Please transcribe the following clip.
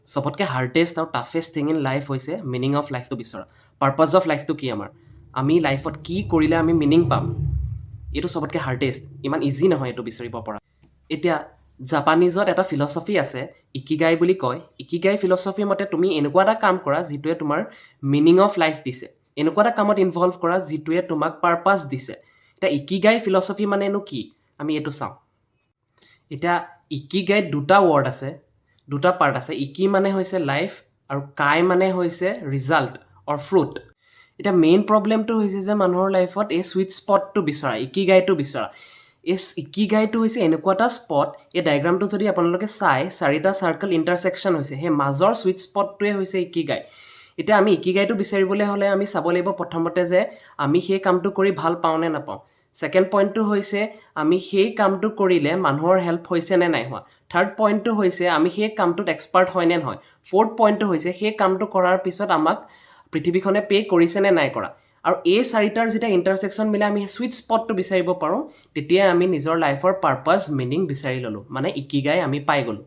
চবতকৈ হাৰ্ডেষ্ট আৰু toughest thing in life হৈছে মিনিং অফ লাইফটো বিচৰা। পাৰ্পাজ অফ লাইফটো কি আমাৰ, আমি লাইফত কি কৰিলে আমি মিনিং পাম, এইটো চবতকৈ হাৰ্ডেষ্ট। ইমান ইজি নহয় এইটো বিচাৰিব পৰা। এতিয়া জাপানীজত এটা ফিলচফি আছে, ইকিগাই বুলি কয়। ইকিগাই ফিলচফি মতে তুমি এনেকুৱা এটা কাম কৰা যিটোৱে তোমাৰ মিনিং অফ লাইফ দিছে, এনেকুৱা এটা কামত ইনভলভ কৰা যিটোৱে তোমাক পাৰ্পাছ দিছে। এতিয়া ইকিগাই ফিলচফি মানেনো কি, আমি এইটো চাওঁ। এতিয়া ইকিগাইত দুটা ৱৰ্ড আছে, দুটা পাৰ্ট আছে। ইকি মানে হৈছে লাইফ আৰু কাই মানে হৈছে ৰিজাল্ট অৰ ফ্ৰুট। এতিয়া মেইন প্ৰব্লেমটো হৈছে যে মানুহৰ লাইফত এই চুইট স্পটটো বিচৰা, ইকিগাইটো বিচৰা। এই ইকিগাইটো হৈছে এনেকুৱা এটা স্পট, এই ডায়েগ্ৰামটো যদি আপোনালোকে চায়, চাৰিটা চাৰ্কেল ইণ্টাৰছেকশ্যন হৈছে, সেই মাজৰ চুইট স্পটটোৱে হৈছে ইকিগাই। এতিয়া আমি ইকিগাইটো বিচাৰিবলৈ হ'লে আমি চাব লাগিব প্ৰথমতে যে আমি সেই কামটো কৰি ভাল পাওঁ নে নাপাওঁ। ছেকেণ্ড পইণ্টটো হৈছে আমি সেই কামটো কৰিলে মানুহৰ হেল্প হৈছে নে নাই হোৱা। থাৰ্ড পইণ্টটো হৈছে আমি সেই কামটোত এক্সপাৰ্ট হয় নে নহয়। ফ'ৰ্থ পইণ্টটো হৈছে সেই কামটো কৰাৰ পিছত আমাক পৃথিৱীখনে পে' কৰিছে নে নাই কৰা। আৰু এই চাৰিটাৰ যেতিয়া ইণ্টাৰছেকশ্যন মিলাই আমি চুইট স্পটটো বিচাৰিব পাৰোঁ, তেতিয়াই আমি নিজৰ লাইফৰ পাৰ্পাছ, মিনিং বিচাৰি ল'লোঁ, মানে ইকিগাই আমি পাই গ'লোঁ।